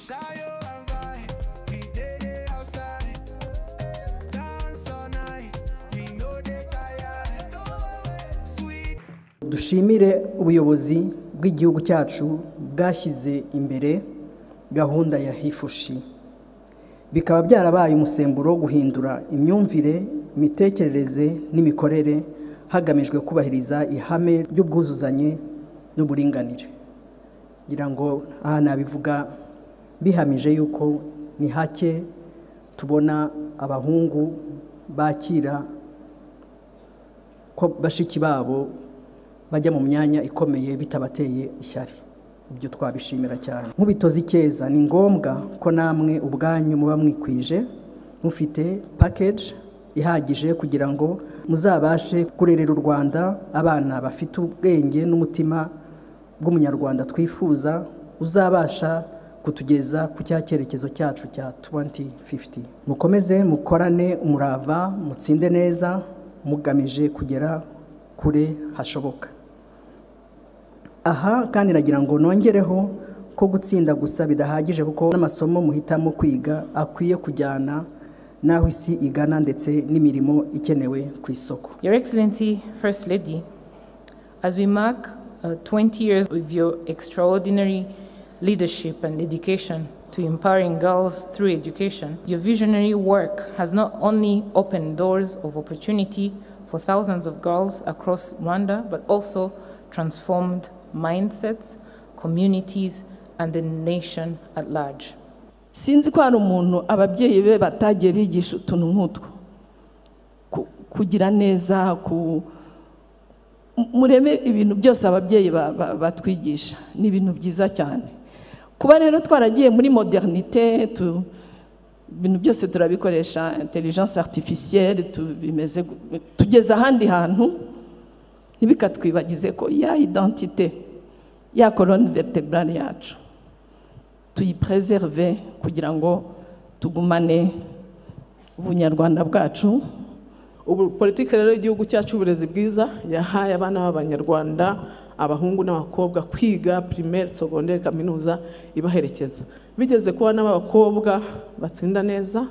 Shayo and vibe, we dey dey outside. Dance all night, we no dey tired. Sweet. Dushimire ubuyobozi bw'igihugu cyacu bwashyize imbere gahunda ya HeForShe, bikaba byarabaye umusemburo wo guhindura imyumvire, imitekerereze n'imikorere hagamijwe kubahiriza ihame ry'ubwuzuzanye n'uburinganire. Ngira ngo aha nabivuga bihamije yuko ni hake tubona abahungu bakira ko bashiki babo bajya mu myanya ikomeye bitabateye ishyari. Ibyo twabishimira cyane. Nkubito z'Icyeza, ni ngombwa ko namwe ubwanyu muba mwikwije, mufite package ihagije kugira ngo muzabashe kurerera u Rwanda abana bafite ubwenge n'umutima bw'umunyarwanda twifuza, uzabasha kutugeza ku cya cyerekezo cyacu cya 2050. Mukomeze mukorane umurava, mutsinde neza, mugamije kugera kure hashoboka. Aha kandi nagira ngo nongereho ko gutsinda gusa bidahagije, kuko n'amasomo muhitamo kwiga akwiye kujyana n'aho isi igana ndetse n'imirimo ikenewe ku isoko. Your Excellency, First Lady, as we mark 20 years of your extraordinary leadership and dedication to empowering girls through education, your visionary work has not only opened doors of opportunity for thousands of girls across Rwanda, but also transformed mindsets, communities, and the nation at large. Sinzi ko hari umuntu ababyeyi be batagiye bigisha utuntu nk'utwo, kugira neza, ku mureme ibintu byose ababyeyi batwigisha ni ibintu byiza cyane. Kuba rero twaragiye muri modernité, ibintu byose turabikoresha, intelligence artificielle, tubimeze tugeze ahandi hantu, ntibikatwibagize ko ya identité, ya colonne vertébrale yacu tuyipreserve kugira ngo tugumane ubunyarwanda bwacu. Ubu politiki rero y'igihugu cyacu, uburezi bwiza, yahaye abana b'Abanyarwanda, abahungu n'abakobwa, kwiga primaire, secondaire, kaminuza ibaherekeza. Bigeze ku bana b'abakobwa batsinda neza,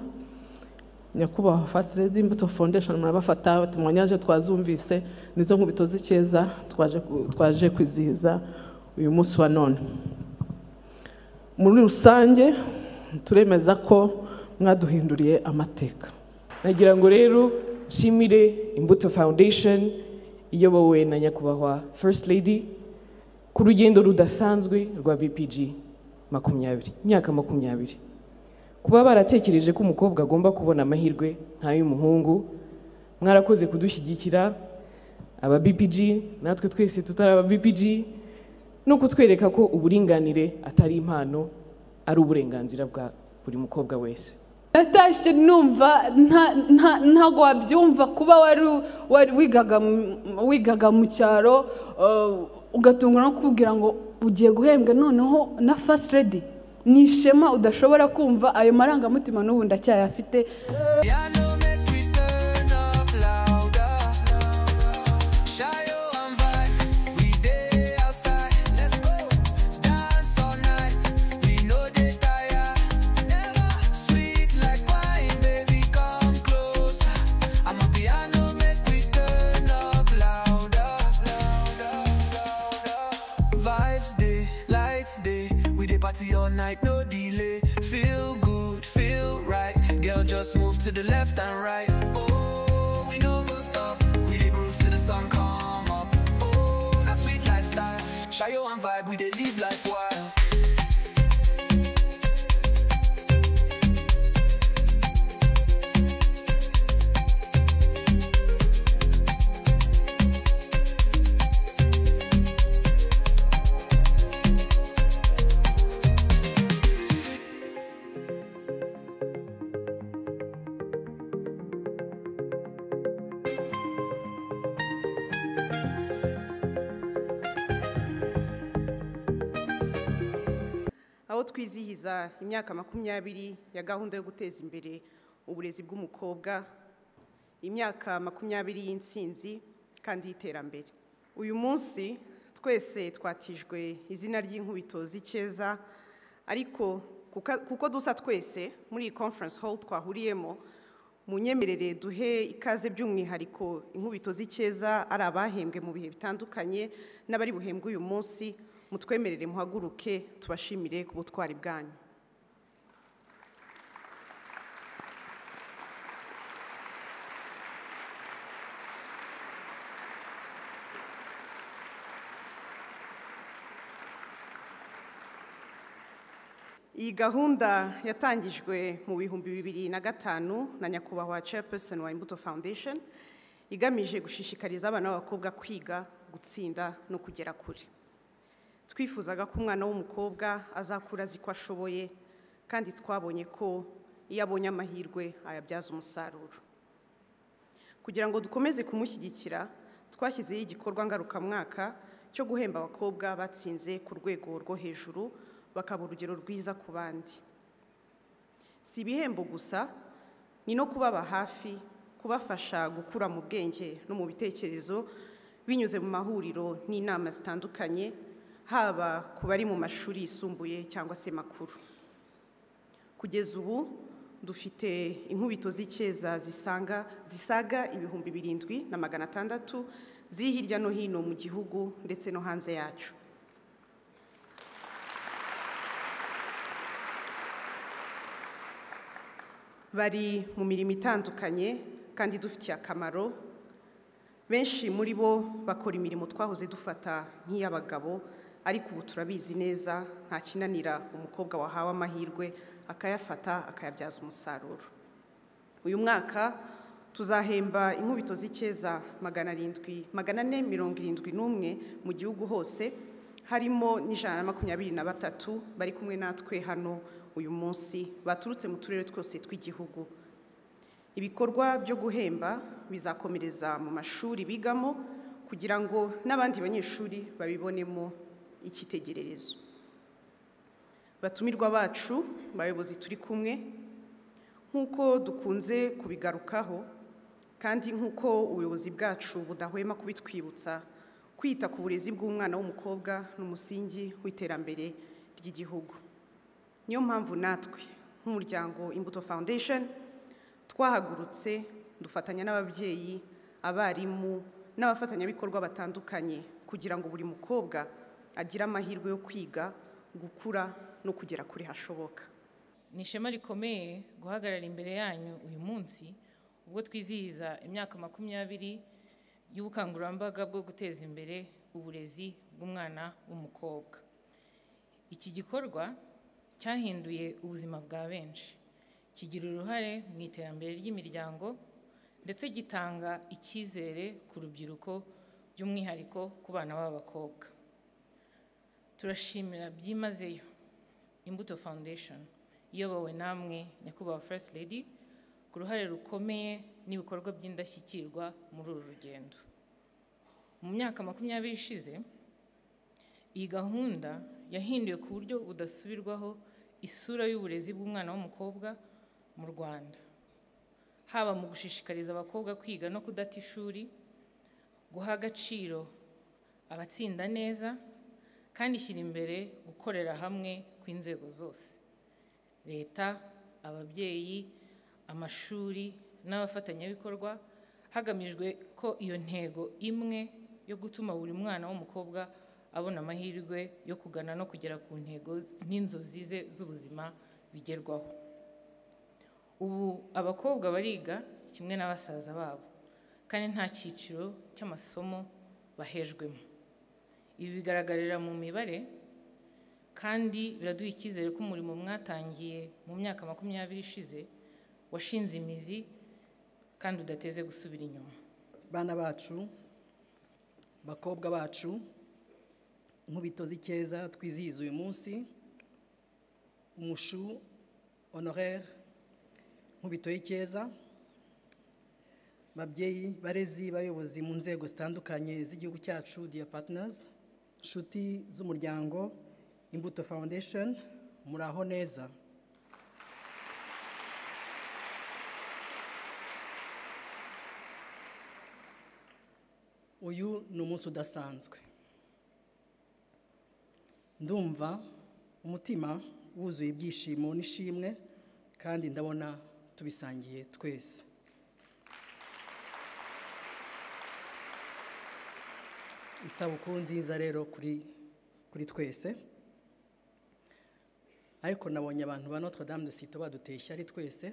Nyakubahwa First Lady, Imbuto Foundation murabafata, tumwanyaje twazumvise, nizo Nkubito z'Icyeza twaje kwizihiza uyu munsi wa none. Muri rusange turemeza ko mwaduhinduriye amateka. Nagira ngo rero nshimire Imbuto Foundation iyobowe na Nyakubahwa First Lady ku rugendo rudasanzwe rwa BPG 20, imyaka 20, kuba baratekereje ko umukobwa agomba kubona amahirwe nk'ay'umuhungu. Mwarakoze kudushyigikira aba BPG, natwe twese tutari aba BPG, no kutwereka ko uburinganire atari impano, ari uburenganzira bwa buri mukobwa wese. Natashye numva ntago wabyumva, kuba wari wigaga mu cyaro, ugatungwa no kubwira ngo ugiye guhembwa noneho na First Lady, ni ishema udashobora kumva. Ayo marangamutima n'ubu ndacyayafite. Piano make we turn up louder. Shayo and vibe, we dey outside. Let's go. Dance all night, we no dey tire. Never. Sweet like wine, baby, come closer. Amapiano make we turn up louder. Louder, louder. Vibes dey, lights dey, we dey party all night, no delay. Feel good, feel right. Girl, just move to the left and right. Oh, we no go stop. We dey groove till the sun come up. Oh, that sweet lifestyle. Shayo and vibe, we dey live life wild. Aho twizihiza imyaka 20 ya gahunda yo guteza imbere uburezi bw'umukobwa, imyaka 20 y'intsinzi kandi y'iterambere. Uyu munsi twese twatijwe izina ry'Inkubito z'Icyeza, ariko Kuko dusa twese muri iyi conference hall twahuriyemo, munyemerere duhe ikaze by'umwihariko inkubito z'icyeza ari abahembwe mu bihe bitandukanye n'abari buhembwe uyu munsi, mutwemerere muhaguruke tubashimire ku butwari bwanyu. Iyi gahunda yatangijwe mu 2005 na nyakubahwa chairperson wa Imbuto Foundation, igamije gushishikariza abana b'abakobwa kwiga, gutsinda no kugera kure. Twifuzaga ko umwana w'umukobwa azakura azi ko ashoboye, kandi twabonye ko iyo abonye amahirwe ayabyaza umusaruro. Kugira ngo dukomeze kumushyigikira, twashyizeho igikorwa ngarukamwaka cyo guhemba abakobwa batsinze ku rwego rwo hejuru, bakaba urugero rwiza ku bandi. Si ibihembo gusa, ni no kubaba hafi, kubafasha gukura mu bwenge no mu bitekerezo binyuze mu mahuriro n'inama zitandukanye, haba ku bari mu mashuri yisumbuye cyangwa se makuru. Kugeza ubu dufite inkubito z'icyeza zisaga 7600 ziri hirya no hino mu gihugu ndetse no hanze yacyo. Bari mu mirimo itandukanye kandi dufitiye akamaro. Benshi muri bo bakora imirimo twahoze dufata nk'iy'abagabo, ariko ubu turabizi neza nta kinanira umukobwa wahawe amahirwe akayafata akayabyaza umusaruro. Uyu mwaka tuzahemba inkubito z'icyeza 471 mu gihugu hose, harimo n'123 bari kumwe natwe hano uyu munsi baturutse mu turere twose tw'igihugu. Ibikorwa byo guhemba bizakomereza mu mashuri bigamo kugira ngo n'abandi banyeshuri babibonemo icyitegererezo. Batumirwa bacu, bayobozi turi kumwe, nk'uko dukunze kubigarukaho kandi nk'uko ubuyobozi bwacu budahwema kubitwibutsa, kwita ku burezi bw'umwana w'umukobwa n'umusingi w'iterambere ry'igihugu. Niyo mpamvu natwe nk'umuryango Imbuto Foundation twahagurutse dufatanya n'ababyeyi, abarimu n'abafatanyabikorwa batandukanye kugira ngo buri mukobwa agire amahirwe yo kwiga, gukura no kugera kure hashoboka. Ni ishema rikomeye guhagarara imbere yanyu uyu munsi ubwo twizihiza imyaka 20 y'ubukangurambaga bwo guteza imbere uburezi bw'umwana w'umukobwa. Iki gikorwa cyahinduye ubuzima bwa benshi, kigira uruhare mu iterambere ry'imiryango ndetse gitanga icyizere ku rubyiruko, by'umwihariko ku bana b'abakobwa. Turashimira byimazeyo Imbuto Foundation iyobowe namwe nyakubahwa First Lady ku ruhare rukomeye n'ibikorwa by'indashyikirwa muri uru rugendo. Mu myaka 20 ishize, iyi gahunda yahinduye ku buryo budasubirwaho isura y'uburezi bw'umwana w'umukobwa mu Rwanda, haba mu gushishikariza abakobwa kwiga no kudata ishuri, guha agaciro abatsinda neza, kandi ishyira imbere gukorera hamwe kw'inzego zose, leta, ababyeyi, amashuri n'abafatanyabikorwa, hagamijwe ko iyo ntego imwe yo gutuma buri mwana w'umukobwa abona amahirwe yo kugana no kugera ku ntego n'inzozi ze z'ubuzima bigerwaho. Ubu abakobwa bariga kimwe n'abasaza babo, kandi nta cyiciro cy'amasomo bahejwemo. Ibi bigaragarira mu mibare kandi biraduha icyizere ko umurimo mwatangiye mu myaka 20 ishize washinze imizi kandi udateze gusubira inyuma. Bana bacu, bakobwa bacu, inkubito z'icyeza twizihiza uyu munsi, umushu honoraire nkubito y'icyeza, babyeyi, barezi, bayobozi mu nzego zitandukanye z'igihugu cyacu, dear partners, nshuti z'umuryango Imbuto Foundation, muraho neza. Uyu ni umunsi udasanzwe. Ndumva umutima wuzuye ibyishimo n'ishimwe, kandi ndabona tubisangiye twese. Isabukuru nziza rero kuri twese. Ariko nabonye abantu ba Notre Dame de Citeaux baduteye ishyari twese,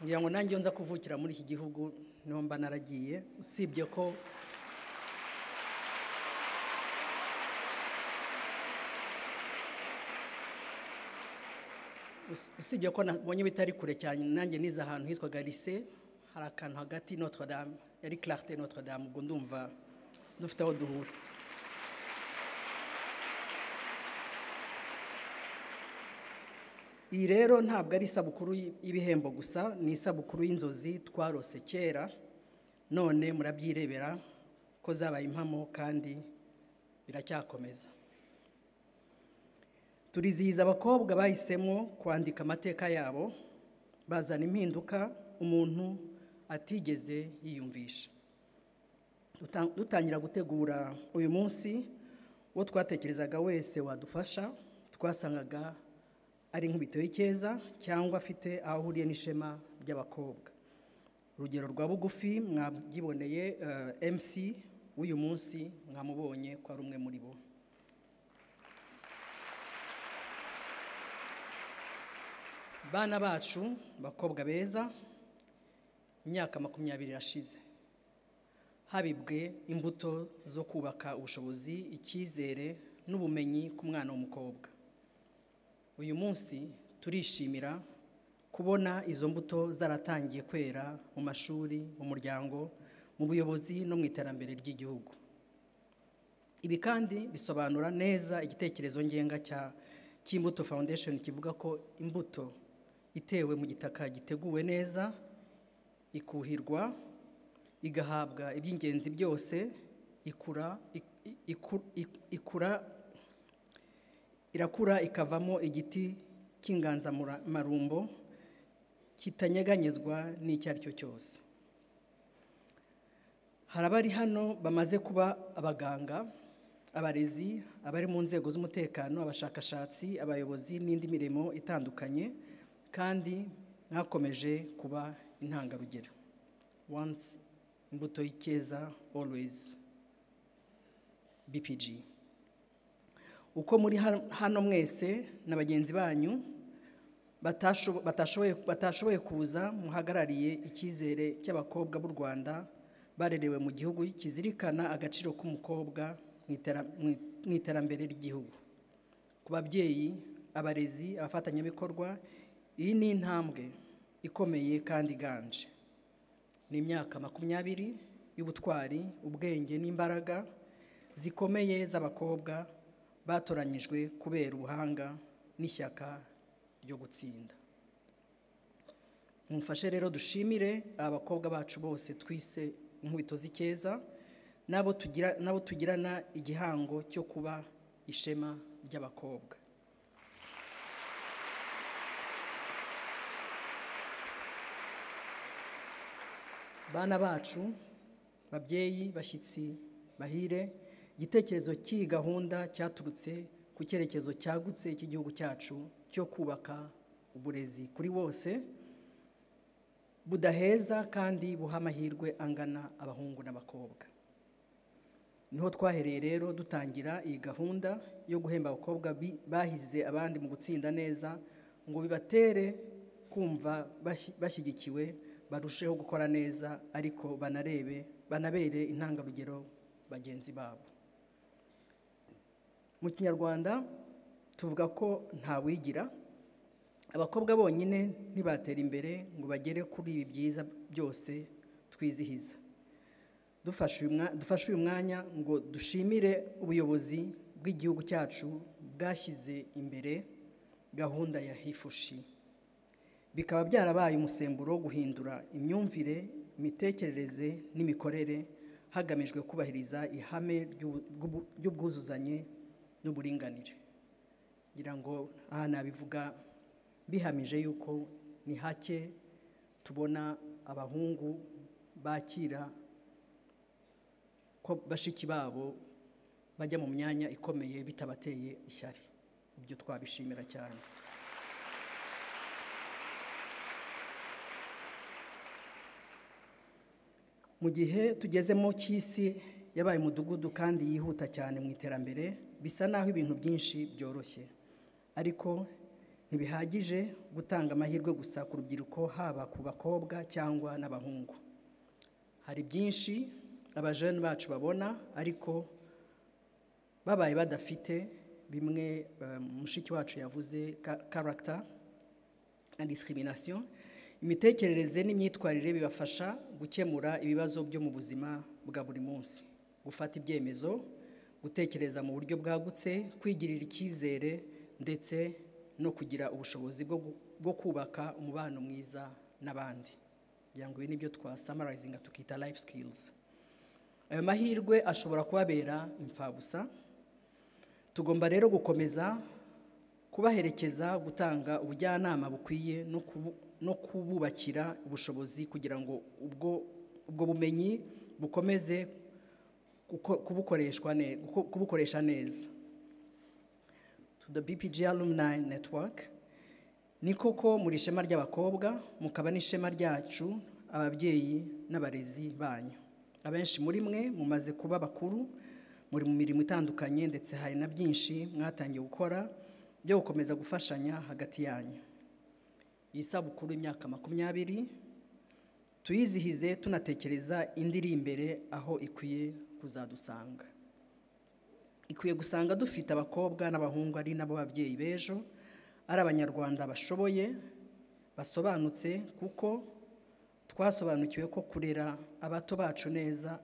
ngira ngo nanjye nza kuvukira muri iki gihugu niho mba naragiye, usibye ko nabonye bitari kure cyane. Nanjye nize ahantu hitwaga lycée, hari akantu hagati Notre Dame, yari Clarté Notre Dame, ubwo ndumva dufite aho duhura. Iyi rero ntabwo ari isabukuru y'ibihembo gusa, ni isabukuru y'inzozi twarose kera, none murabyirebera ko zabaye impamo kandi biracyakomeza. Turizihiza abakobwa bahisemo kwandika amateka yabo, bazana impinduka umuntu atigeze yiyumvisha. Dutangira gutegura uyu munsi, uwo twatekerezaga wese wadufasha twasangaga ari Inkubito y'Icyeza cyangwa afite aho ahuriye n'ishema ry'abakobwa. Urugero rwa bugufi mwabyiboneye, MC w'uyu munsi mwamubonye ko ari umwe muri bo. Bana bacu, bakobwa beza, imyaka 20 irashize habibwe imbuto zo kubaka ubushobozi, icyizere n'ubumenyi ku mwana w'umukobwa. Uyu munsi turishimira kubona izo mbuto zaratangiye kwera mu mashuri, mu muryango, mu buyobozi no mu iterambere ry'igihugu. Ibi kandi bisobanura neza igitekerezo ngenga cya cy'Imbuto Foundation kivuga ko imbuto itewe mu gitaka giteguwe neza, ikuhirwa, igahabwa iby'ingenzi byose, irakura ikavamo igiti cy'inganzamarumbo kitanyeganyezwa n'icyo ari cyo cyose. Hari abari hano bamaze kuba abaganga, abarezi, abari mu nzego z'umutekano, abashakashatsi, abayobozi n'indi mirimo itandukanye, kandi mwakomeje kuba intangarugero. Once Imbuto y'Icyeza, always BPG. Uko muri hano mwese na bagenzi banyu batashoboye kuza, muhagarariye icyizere cy'abakobwa b'u Rwanda barerewe mu gihugu kizirikana agaciro k'umukobwa mu iterambere ry'igihugu. Ku babyeyi, abarezi, abafatanyabikorwa, iyi ni intambwe ikomeye kandi iganje. Ni imyaka 20 y'ubutwari, ubwenge n'imbaraga zikomeye z'abakobwa batoranyijwe kubera ubuhanga n'ishyaka ryo gutsinda. Mumfashe rero dushimire abakobwa bacu bose twise Inkubito z'Icyeza, n'abo tugirana igihango cyo kuba ishema ry'abakobwa. Bana bacu, babyeyi, bashyitsi bahire, igitekerezo cy'iyi gahunda cyaturutse ku cyerekezo cyagutse cy'igihugu cyacu cyo kubaka uburezi kuri bose, budaheza kandi buha amahirwe angana abahungu n'abakobwa. Niho twahereye rero dutangira iyi gahunda yo guhemba abakobwa bahize abandi mu gutsinda neza, ngo bibatere kumva bashyigikiwe, barusheho gukora neza, ariko banabere intangarugero bagenzi babo. Mu Kinyarwanda tuvuga ko ntawigira, abakobwa bonyine ntibatera imbere ngo bagere kuri ibi byiza byose twizihiza. Dufashe uyu mwanya ngo dushimire ubuyobozi bw'igihugu cyacu bwashyize imbere gahunda ya HeForShe, bikaba byarabaye umusemburo wo guhindura imyumvire, imitekerereze n'imikorere, hagamijwe kubahiriza ihame ry'ubwuzuzanye n'uburinganire. Ngira ngo aha nabivuga bihamije yuko ni hake tubona abahungu bakira ko bashiki babo bajya mu myanya ikomeye bitabateye ishyari. Ibyo twabishimira cyane. Mu gihe tugezemo cy'isi yabaye umudugudu kandi yihuta cyane mu iterambere, bisa naho ibintu byinshi byoroshye, ariko ntibihagije gutanga amahirwe gusa ku rubyiruko, haba ku bakobwa cyangwa n'abahungu. Hari byinshi abajene bacu babona ariko babaye badafite bimwe mushiki wacu yavuze, character na discrimination. Imitekerereze n'imyitwarire bibafasha gukemura ibibazo byo mu buzima bwa buri munsi, gufata ibyemezo, gutekereza mu buryo bwagutse, kwigirira icyizere ndetse no kugira ubushobozi bwo kubaka umubano mwiza n'abandi. Ngira ngo ibi nibyo twa-summarizinga tukita life skills. Ayo mahirwe ashobora kubabera imfabusa. Tugomba rero gukomeza kubaherekeza, gutanga ubujyanama bukwiye no kububakira ubushobozi kugira ngo ubwo bumenyi bukomeze kubukoresha neza. To the BPG Alumni Network, ni koko muri ishema ry'abakobwa, mukaba n'ishema ryacu ababyeyi n'abarezi banyu. Abenshi muri mwe mumaze kuba bakuru, muri mu mirimo itandukanye, ndetse hari na byinshi mwatangiye gukora byo gukomeza gufashanya hagati yanyu. Iyi sabukuru y'imyaka 20 tuyizihize tunatekereza indi iri imbere aho ikwiye kuzadusanga. Ikwiye gusanga dufite abakobwa n'abahungu ari nabo babyeyi b'ejo, ari abanyarwanda bashoboye, basobanutse, kuko twasobanukiwe ko kurera abato bacu neza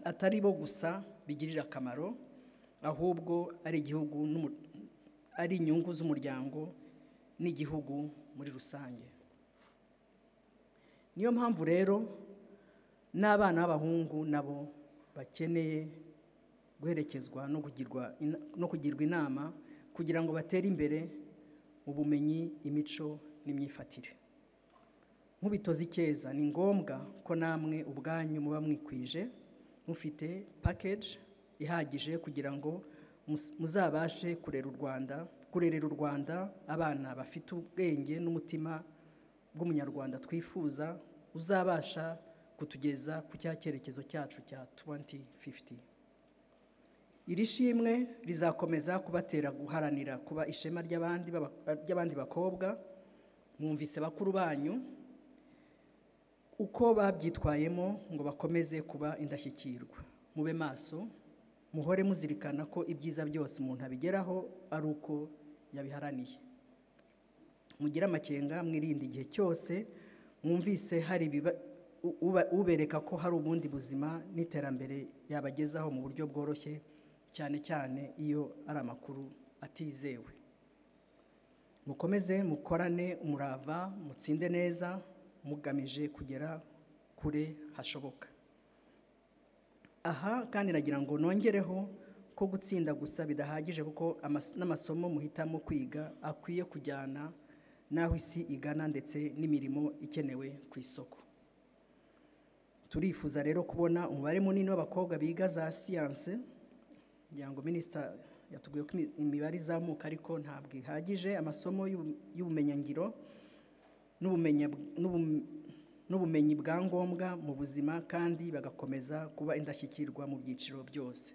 atari bo gusa bigirira akamaro, ahubwo ari igihugu ari inyungu z'umuryango n'igihugu muri rusange. Niyo mpamvu rero n'abana b'abahungu nabo bakeneye guherekezwa no kugirwa inama kugira ngo batere imbere mu bumenyi, imico n'imyifatire. Nkubitoza icyeza, ni ngombwa ko namwe ubwanyu muba mwikwije, mufite package ihagije kugira ngo muzabashe kurera u Rwanda, kurerera u Rwanda abana bafite ubwenge n'umutima bw'umunyarwanda twifuza, uzabasha kutugeza ku cya cyerekezo cyacu cya 2050. Iri shimwe rizakomeza kubatera guharanira kuba ishema ry'abandi bakobwa. Mwumvise bakuru banyu uko babyitwayemo ngo bakomeze kuba indashyikirwa. Mube maso, muhore muzirikana ko ibyiza byose umuntu abigeraho ari uko yabiharaniye. Mugire amakenga, mwirinde igihe cyose mwumvise hari ubereka ko hari ubundi buzima n'iterambere yabagezaho mu buryo bworoshye, cyane cyane iyo ari amakuru atizewe. Mukomeze mukorane umurava, mutsinde neza, mugamije kugera kure hashoboka. Aha kandi nagira ngo nongereho ko gutsinda gusa bidahagije, kuko n'amasomo muhitamo kwiga akwiye kujyana n'aho isi igana ndetse n'imirimo ikenewe ku isoko. Turifuza rero kubona umubare munini w'abakobwa biga za siyanse. Ngira ngo minisita yatubwiye ko imibare izamuka, ariko ntabwo ihagije. Amasomo y'ubumenyingiro n'ubumenyi bwa ngombwa mu buzima, kandi bagakomeza kuba indashyikirwa mu byiciro byose.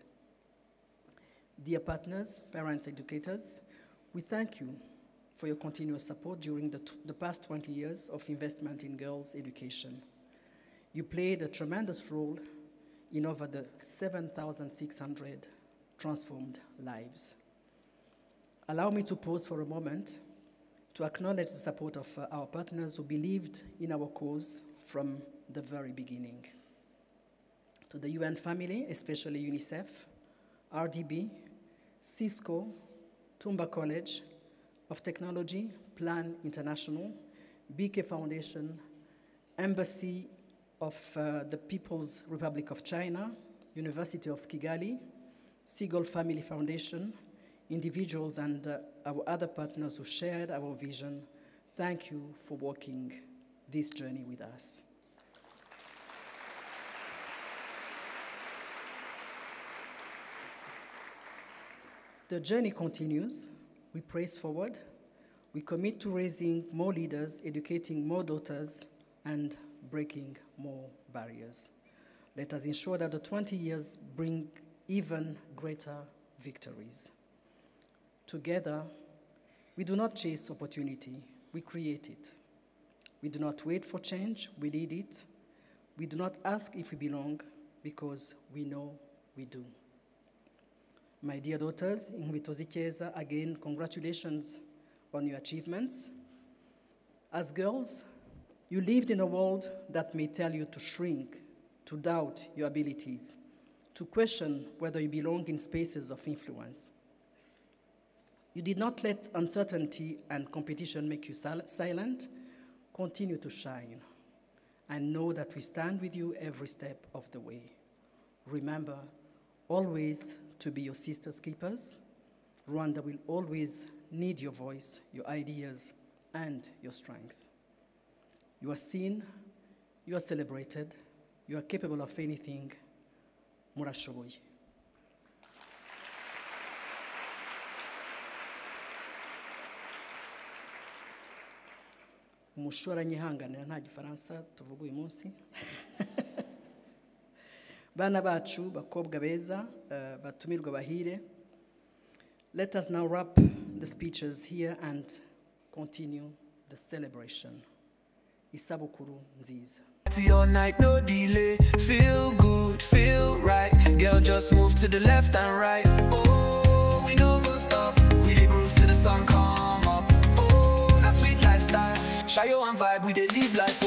Dear partners, parents, educators, we thank you for your continuous support during the past 20 years of investment in girls' education. You played a tremendous role in over the 7,600 transformed lives. Allow me to pause for a moment to acknowledge the support of our partners who believed in our cause from the very beginning. To the UN family, especially UNICEF, RDB, Cisco, Tumba College of Technology, Plan International, BK Foundation, Embassy of the People's Republic of China, University of Kigali, Seagull Family Foundation, individuals and our other partners who shared our vision, thank you for walking this journey with us. The journey continues. We press forward. We commit to raising more leaders, educating more daughters, and breaking more barriers. Let us ensure that the 20 years bring even greater victories. Together, we do not chase opportunity, we create it. We do not wait for change, we lead it. We do not ask if we belong, because we know we do. My dear daughters, Inkubito Z'icyeza, again, congratulations on your achievements. As girls, you lived in a world that may tell you to shrink, to doubt your abilities, to question whether you belong in spaces of influence. You did not let uncertainty and competition make you silent. Continue to shine and know that we stand with you every step of the way. Remember always to be your sister's keepers. Rwanda will always need your voice, your ideas, and your strength. You are seen, you are celebrated, you are capable of anything. Murashoboye. Umushora nyihanganira nta gifaransa tuvuga uyu munsi. Bana bacu bakobwa beza batumirwa bahire. Let us now wrap the speeches here and continue the celebration. Isabukuru nziza. All night, no delay. Feel good, feel right. Girl, just move to the left and right. Oh, we no go stop. We dey groove till the sun come up. Oh, that sweet lifestyle. Shayo and vibe, we dey live life.